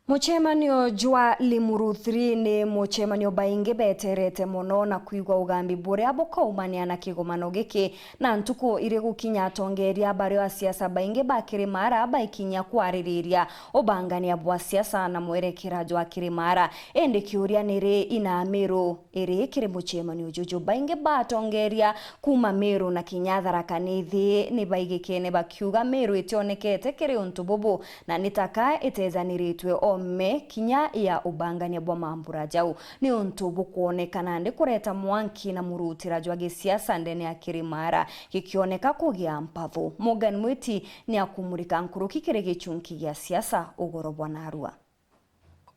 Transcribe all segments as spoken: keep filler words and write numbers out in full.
Mucemanio jwa Limuru three ni mucemanio baingi beterete mono na kwigua ugambi buria bukaumania na kigomano giki, na ntuku iri gukinya atongeria bario a siasa baingi ba Kirimara baikinyia kwaririria ubangania bwa siasa na mwerekera jwa Kirimara. Indi kiuria ni ri, ina Miru iri kiri mucemanio juju? Baingi ba atongeria kuuma Miru na kinya Tharaka Nithi ni baigikene bakiuga Miru itionekete kiri untu bubu, na ni taka itejaniritwe ome kinya ya ubangania bwa mambura jau. Ni untu bukwoneka nandi kureta mwanki na murutira jwa gisiasa ndene ya Kirimara, gikioneka kugia mpathu. Morgan Mwiti ni akumurika nkuruki kiri gichunki gia siasa ugoro bwa narua.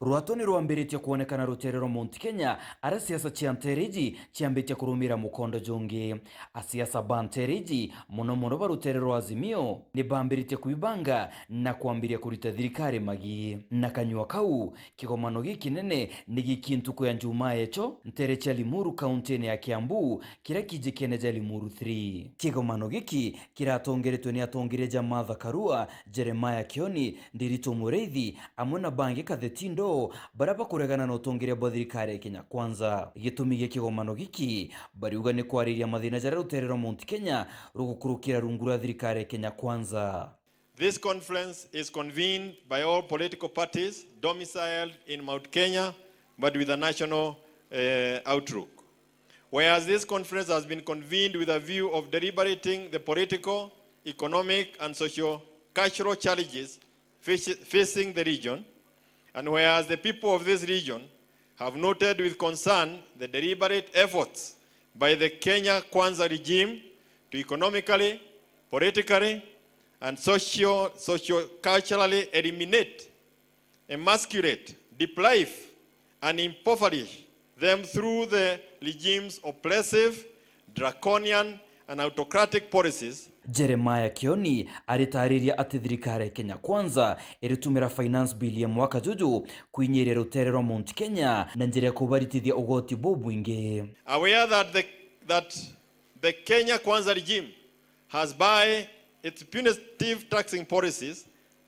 Rwatwa ni rwambiritie kwonekana rutere rwa Mount Kenya, aria siasa cia ntere iji ciambitie kurumira mukondo jungi. Asiasa ba ntere iji, mono mono ba rutere rwa Azimio, ni bambiritie kwibanga na kwambiria kurita thirikari magi. Na kanyua kau, kigomano gikinene ni giki ntuku ya Njumaa echo, ntere cia Limuru, kauntine ya Kiambu, kiria kijikene ja Limuru three. Kigomano giki kiratongeretwe ni atongeria ja Martha Karua, Jeremiah Kioni, Ndiritu Muriithi, amwe na bangi katheti ndoo, baria bakuregana na utongeria bwa thirikari ya Kenya Kwanza. Gitumi gia kigomano giki, bariuga ni kwariria mathina jaria rutere rwa Mount Kenya rugukurukira rungu rwa thirikari ya Kenya Kwanza. This conference is convened by all political parties domiciled in Mount Kenya, but with a national, eh, outlook. Whereas this conference has been convened with a view of deliberating the political, economic, and socio-cultural challenges faci-, facing the region, and whereas the people of this region have noted with concern the deliberate efforts by the Kenya Kwanza regime to economically, politically, and socio-, socio-culturally eliminate, emasculate, deprive, and impoverish them through the regime's oppressive, draconian, and autocratic policies. Jeremiah Kioni aritariria ati thirikari ya Kenya Kwanza iritumira finance bill ya mwaka juju kwinyiria rutere rwa Mount Kenya na njira ya kubaritithia ugoti bubwingi. Aware that the, that the Kenya Kwanza regime has, by its punitive taxing policies,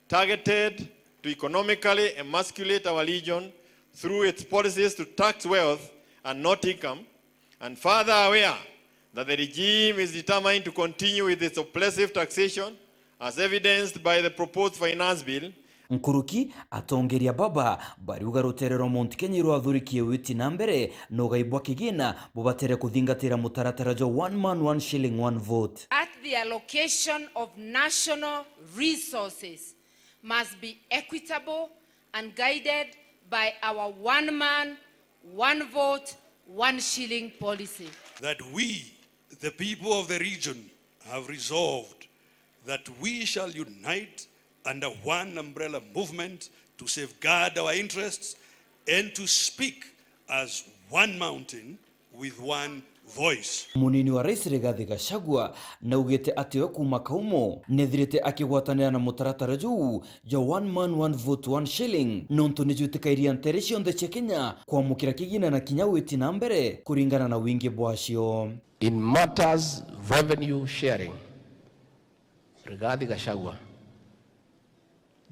targeted to economically emasculate our region through its policies to tax wealth and not income, and further aware that the regime is determined to continue with its oppressive taxation, as evidenced by the proposed finance bill. Nkuruki, atongeria baba bariuga rutere rwa Mount Kenya irwathurikie witi na mbere na ugai bwa kigina bubatere kuthingatira mutaratara jwa one man, one shilling, one vote. At the allocation of national resources must be equitable and guided by our one man, one vote, one shilling policy. That we, the people of the region, have resolved that we shall unite under one umbrella movement to safeguard our interests and to speak as one mountain with one voice. Munini wa Rais Rigathi Gachagua naugite ati we kuuma kaumo nethirite akigwatanira na mutaratara juu jwa one man, one vote, one shilling, nontu ni jwitikairia ntere cionthe cia Kenya kwamukira kigina na kinya witi na mbere kuringana na wingi bwacio. In matters revenue sharing, Rigathi Gachagua,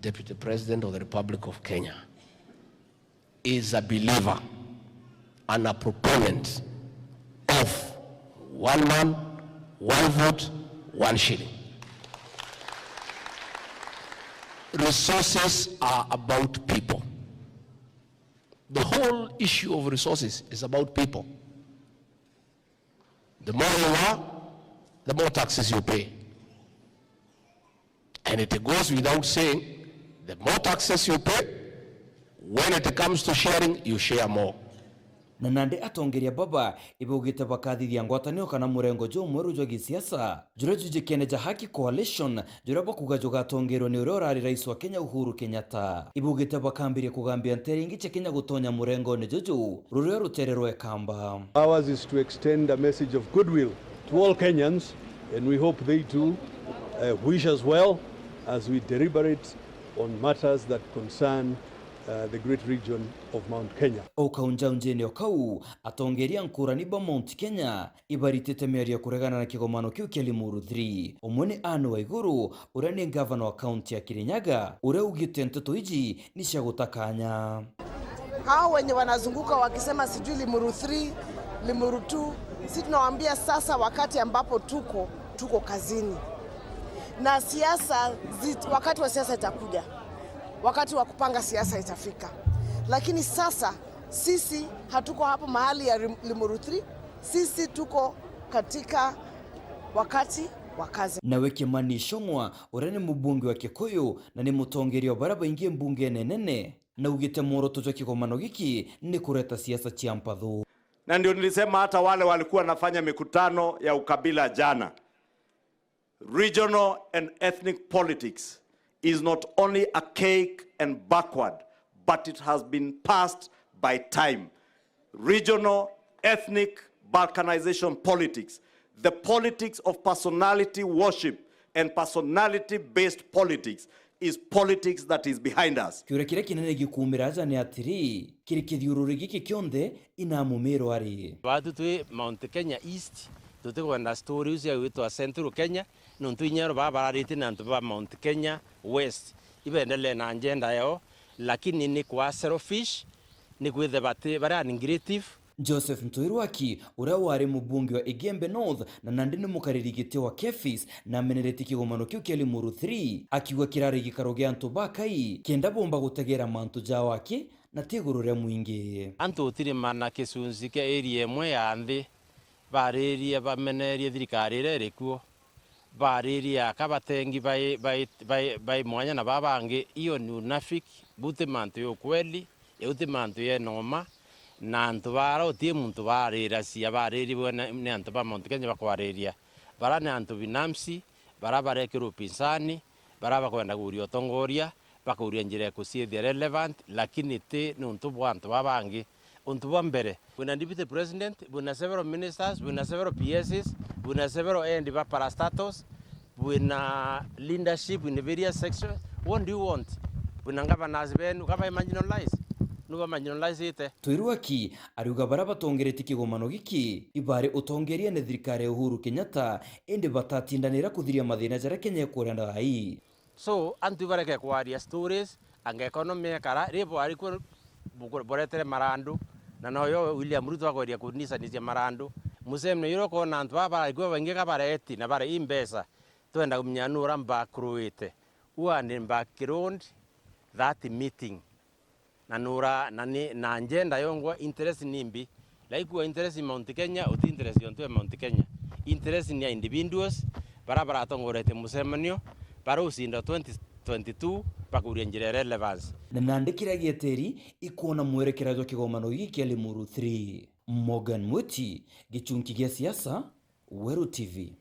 Deputy President of the Republic of Kenya, is a believer and a proponent of one man, one vote, one shilling. Resources are about people. The whole issue of resources is about people. The more you are, the more taxes you pay. And it goes without saying, the more taxes you pay, when it comes to sharing, you share more. Na nandi atongeria baba ibaugite bakathithia ngwatanio kana murengo jumweru jwa gisiasa juria jujikene ja Haki Coalition, juria bakuga jugatongerwa ni uria urari rais wa Kenya Uhuru Kenyatta. Ibaugite bakambiria kugambia ntere ingi cia Kenya gutonya murengone juju rurio rutere rwa Ekamba. Ours is to extend a message of goodwill to all Kenyans, and we hope they too, uh, wish us well as we deliberate on matters that concern uh, the great region of Mount Kenya. O kaunjaunjene o kau, atongeria nkurani ba Mount Kenya ibaritite miario ya kuregana na kigomano kiu kia Limuru three. Umwe ni Anne Waiguru, uria ni ngavana wa kaunti ya Kirinyaga, uria augite nteto iji ni cia guta kanya. Hao wenye wanazunguka wakisema sijui Limuru three, Limuru two, si tunawaambia sasa, wakati ambapo tuko, tuko kazini. Na siasa zit-, wakati wa siasa itakuja. Wakati wa kupanga siasa itafika. Lakini sasa sisi hatuko hapo mahali ya Lim-, Limuru three, sisi tuko katika wakati wa kazi. Nawe Kimani Ichung'wa, uria ni mubunge wa Kikuyu na ni mutongeria wa baria baingi mbungene nene, naugite mworoto jwa kigomano giki ni kureta siasa cia mpathu. Na ndio nilisema hata wale walikuwa wanafanya mikutano ya ukabila jana, regional and ethnic politics is not only archaic and backward, but it has been passed by time. Regional, ethnic, balkanization politics, the politics of personality worship and personality-based politics is politics that is behind us. Kiuria kiria kinene gikuumira aja ni atiri, kiri kithiururi giki kionthe, ina mumiro ari? Batu twi Mount Kenya East, tutikwenda story iu cia gwitwa Central Kenya, nontu inya ro baba bararitie na antu ba Mount Kenya West, ibendelee na agenda yao, lakini ni kwa selfish, ni kwithe bati baria ni creative. Joseph Ntwirwaki, uria wari mubunge wa Igembe North na nandi ni mukariri giti wa KEPHIS, nameneretie kigomano kiu kia Limuru three, akiuga kirari gikaro gia antu bakai, kenda bomba gutegera mantu jao aki na ti iguru ria mwingi. Antu utiri mana kicunci kia area imwe ya nthi, baririe bamenerie thirikari iria iri kuo, baririe aka batengi bai, bai, bai, bai mwanya na baa bangi. Iyo ni unafiki, buti mantu ya ukweli, yau ti mantu yena uma, na antu bara uti muntu barira cia bariri bwene ni antu ba Mount Kenya bakwariria. Bara ni antu binafsi, bara barekirwa upinzani, bara bakwenda kuuria utongoria, bakauria njira ya kuciithia relevant, lakini ti niuntu bwa antu baa bangi. Untu bwa mbere, bwina deputy president, bwina several ministers, bwina several P Ss, bwina several endi ba parastatals, bwina leadership in various sections. What do you want? Bwina governors benu, ka bai marginalize? Nu ba marginalize ite? Twirwaki ariuga bara batongeretie kigomano giki ibari utongeriene thirikari ya Uhuru Kenyatta, indi batatindanira kuthiria mathina jaria Kenya ikurenda thaa ii. So, antu ibareke kwaria stories, anga economy ekara, ri bwari kwe bu-, buretere marandu, na noyo William Ruto akweria kunisanisia marandu. Mucemanio jura ukona antu baba baraigua baingi ka bareti na bari i mbeca, twenda kumenya nura mbakuruite. Who had background that meeting? Na nura, na ni, na agenda yongwa, interest ni mbi. Laikua interest in Mount Kenya, uti interest yontu ya Mount Kenya. Interest ni ya individuals, bara baratongoretie mucemanio, bara ucinda twenty twenty-two, bakuria njira ya relevance. Na nandi kiria gieteri, ikwona mwerekera jwa kigomano giki kia Limuru three. Morgan Mwiti, gichunki gia siasa, Weru T V.